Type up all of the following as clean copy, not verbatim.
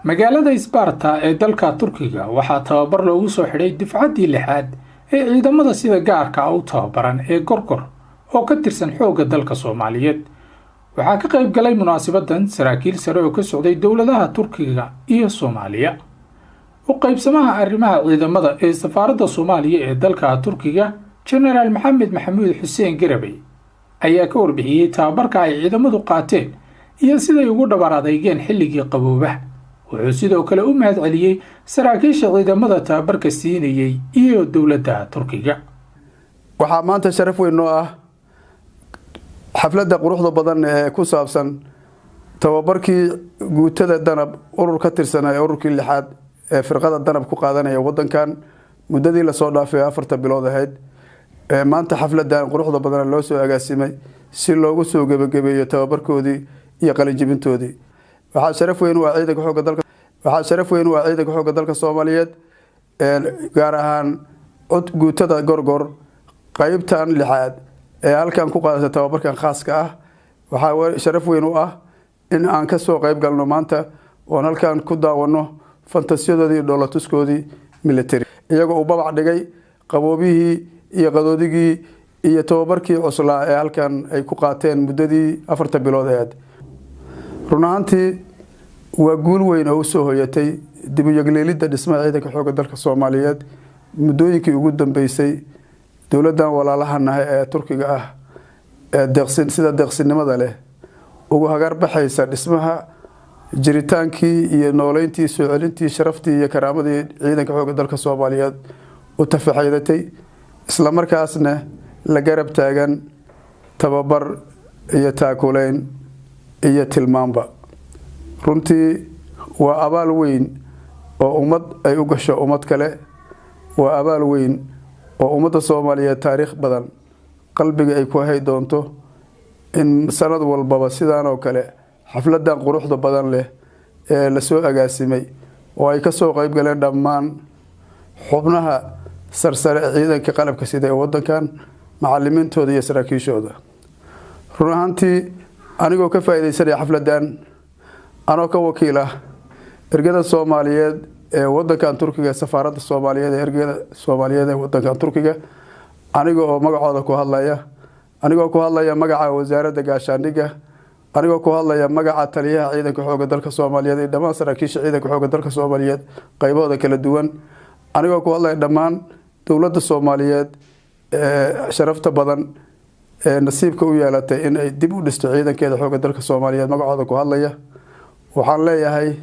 Magaalada Isbaarta ee dalka Turkiga waxaa tababar loogu soo xidhay dufcaddii lixaad ee ciidamada sida gaarka ah u tababaran ee Gorgor oo ka tirsan xoogga dalka Soomaaliyeed. Waxaa ka qayb galay munaasibadan saraakiil sare oo ka socday dowladaha Turkiga iyo Soomaaliya. U qaybsamaha arrimaha ciidamada ee safaaradda Soomaaliya ee dalka Turkiga, Jenaraal Maxamed Maxamuud Xuseen Garabey, ayaa ka warbixiyey tababarka ay ciidamadu qaateen iyo siday ugu dhabar adeygeen xilligii qaboobaha. Wuxuu sidoo kale u mahad celiyey saraakiisha ciidamada tababarka siinayey iyo dowladda Turkiga. Waxaa maanta sharaf weyn noo ah xafladda quruxda badan ee ku saabsan tababarkii guutada Danab, urur ka tirsan ee ururkii lixaad ee firqada Danab ku qaadanaya wadankan muddadii lasoo dhaafay 4ta bilood ahayd. Maanta xafladan quruxda badan loo soo agaasimay si loogu soo gebagabeeyo tababarkoodii iyo qalinjibintoodii. Waxaa sharaf weyn u ah ciidanka xoogga dalka, waxaa sharaf weyn u ah ciidanka xoogga dalka Soomaaliyeed, gaar ahaan guutada Gorgor qeybtan lixaad ee halkan ku qaadatay tababarkan khaaska ah. Waxaa sharaf weyn u ah in aan kasoo qeyb galno maanta oon halkan ku daawano fantasyadoodii iyo dhoolatuskoodii military, iyagoo uu babac dhigay qaboobihii iyo qadoodigii iyo tababarkii cuslaa ee halkan ay ku qaateen muddadii 4ta bilood aheed. Run ahaantii waa guul weyn oo usoo hoyatay dib u yagleelidda dhismaha ciidanka xoogga dalka Soomaaliyeed muddooyinkii ugu dambeysay. Dowladdan walaalahanahay ee Turkiga ah ee deeqsin sida deeqsinimada leh ugu hagar baxaysa dhismaha jiritaankii iyo nooleyntii, soo celintii sharaftii iyo karaamadii ciidanka xoogga dalka Soomaaliyeed u tafaxaydatay, islamarkaasna la garab taagan tababar iyo taakuleyn iyo tilmaamba. Runtii waa abaal weyn oo ummad ay u gasho ummad kale, waa abaal weyn oo ummadda Soomaaliyeed taariikh badan qalbiga ay ku hay doonto in sanad walbaba sidaan oo kale xafladan quruxda badan leh ee lasoo agaasimay oo ay kasoo qeyb galeen dhammaan xubnaha sarsare ciidanka qalabka sida ee wadankan, macalimiintooda iyo saraakiishooda. Run ahaantii anigoo ka faaideysanaya xafladan, anoo ka wakiil ah ergada Soomaaliyeed ee wadankan Turkiga, safaaradda Soomaaliyeed ee ergada Soomaaliyeed ee wadankan Turkiga, aniga oo magacooda ku hadlaya, anigoo ku hadlaya magaca wasaaradda gaashaandhigga, anigoo ku hadlaya magaca taliyaha ciidanka xoogga dalka Soomaaliyeed iyo dhammaan saraakiisha ciidanka xoogga dalka Soomaaliyeed qaybahooda kala duwan, anigoo ku hadlaya dhammaan dowladda Soomaaliyeed ee sharafta badan ee nasiibka u yeelatay in ay dib u dhisto ciidankeeda xoogga dalka Soomaaliyeed magacooda ku hadlaya, waxaan leeyahay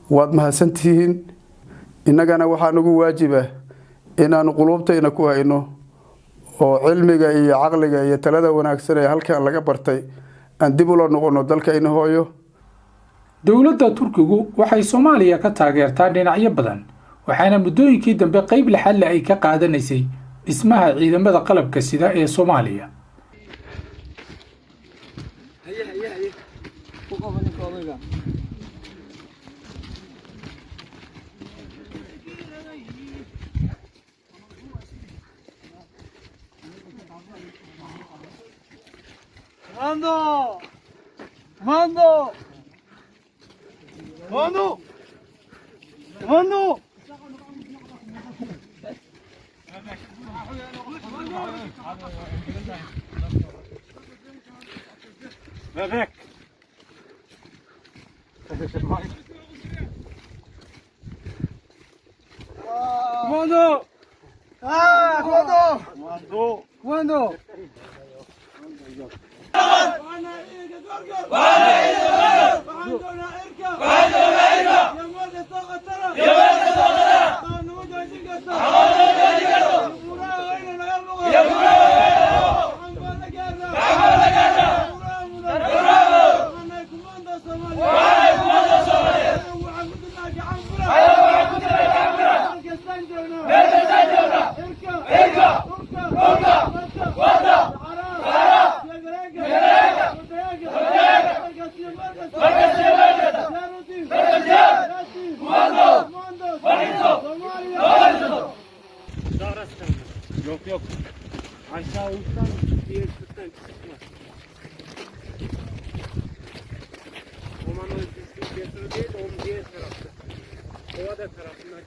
waad mahadsantihiin. Innagana waxaa nagu waajiba inaanu quluubtayna ku hayno oo cilmiga iyo caqliga iyo talada wanaagsan ee halkan laga bartay aan dib ula noqono dalkayna hooyo. Dowladda Turkigu waxay Soomaaliya ka taageertaa dhinacyo badan, waxaana muddooyinkii dambe qayb lixadle ay ka qaadanaysay dhismaha ciidamada qalabka sida ee Soomaaliya. Comando! Comando! Comando! Comando! Bebek! Comando! Ah, comando! Comando! Comando! Yok yok. Aşağı uçtan diğer üstten çıkmaz. Komando değil, onun diğer tarafta. Ovada tarafından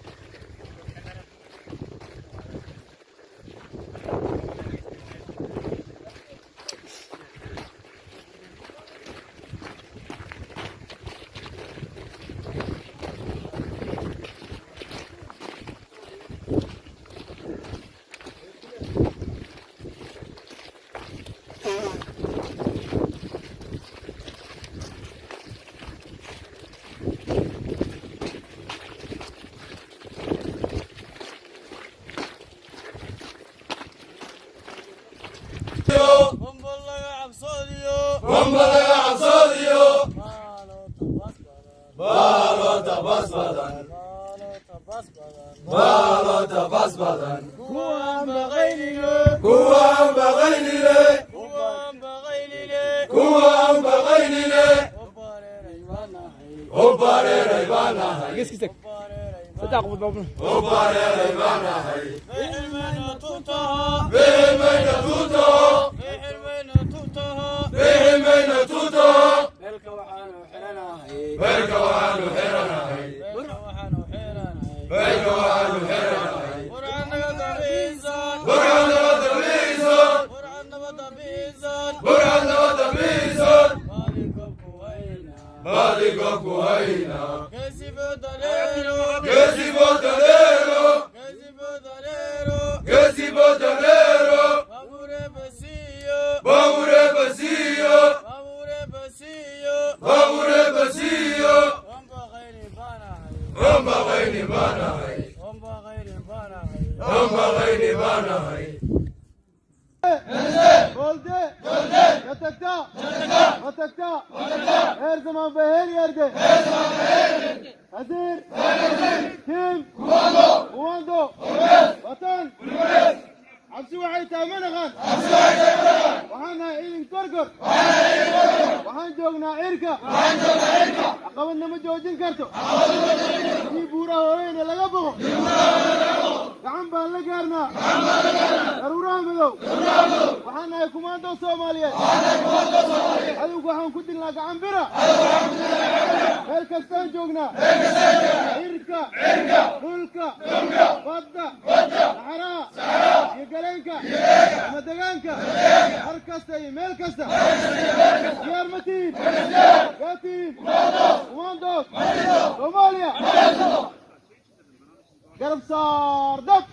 Yatakta. Yatakta. Her zaman ve her yerde. Her zaman ve her yerde. Hazır. Hazır. Kim? Komando. Komando. Vatan. Cabsi waxay tahay ma naqaan. Cabsi waxay tahay ma naqaan. Waxaan nahay ciidan gorgor. Waxaan nahay ciidan gorgor. Waxaan joognaa cirka. Waxaan joognaa cirka. Caqabadna ma joojin karto. Caqabadna ma joojin karto. Kii buuraha waaweyn ee laga boqo. Kii buuraha waaweyn laga boqo. Gacan baan la gaarnaa. Gacan baan la gaarnaa. Daruuraha madow. Daruuraha madow. Waxaan nahay kumaando Soomaaliyeed. Waxaan nahay kumaando Soomaaliyeed. Cadowga waxaan ku dilnaa gacan bira. Cadowga waxaan ku dilnaa gacan bira. Meel kastaan joognaa. Meel kastaan joognaa. Cirka. Cirka. Dhulka. Dhulka. Badda. Badda. Saxaraha. Saxaraha. Iyo galeenka. Iyo galeenka. Ama deegaanka. Har kasta iyo meel kasta. Diyaar ma tihiin? Yaa tihiin? Kumaandoos. Soomaaliya. Garab saar dab.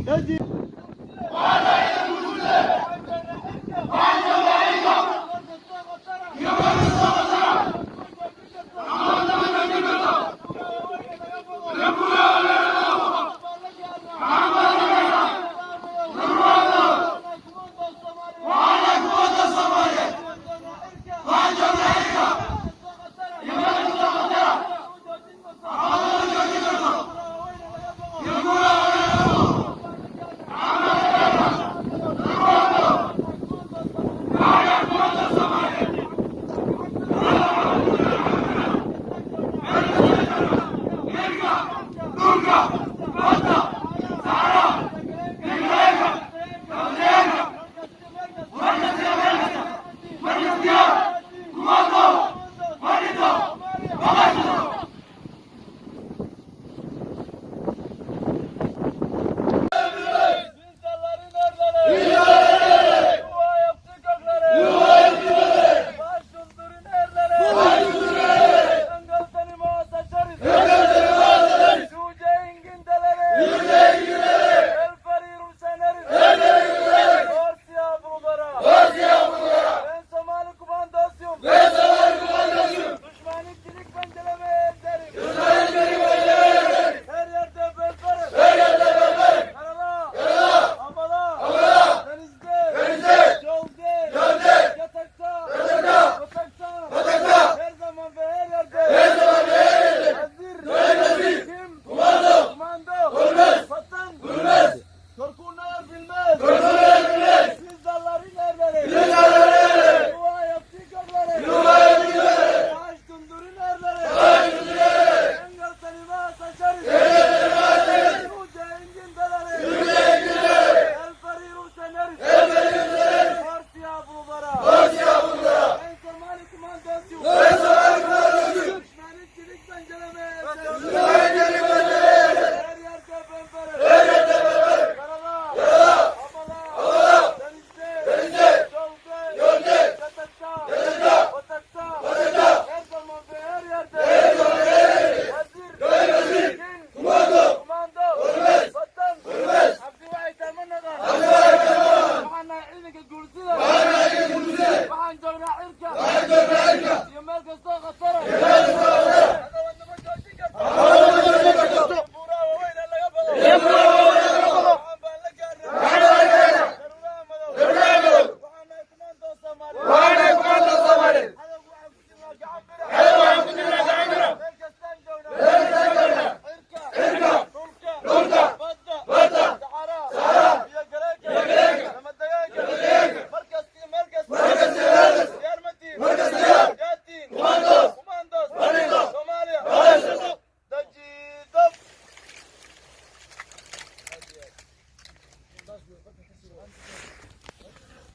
Daji. Guulsida. Waxaan joognaa cirka. Iyo meel kastoo khatara.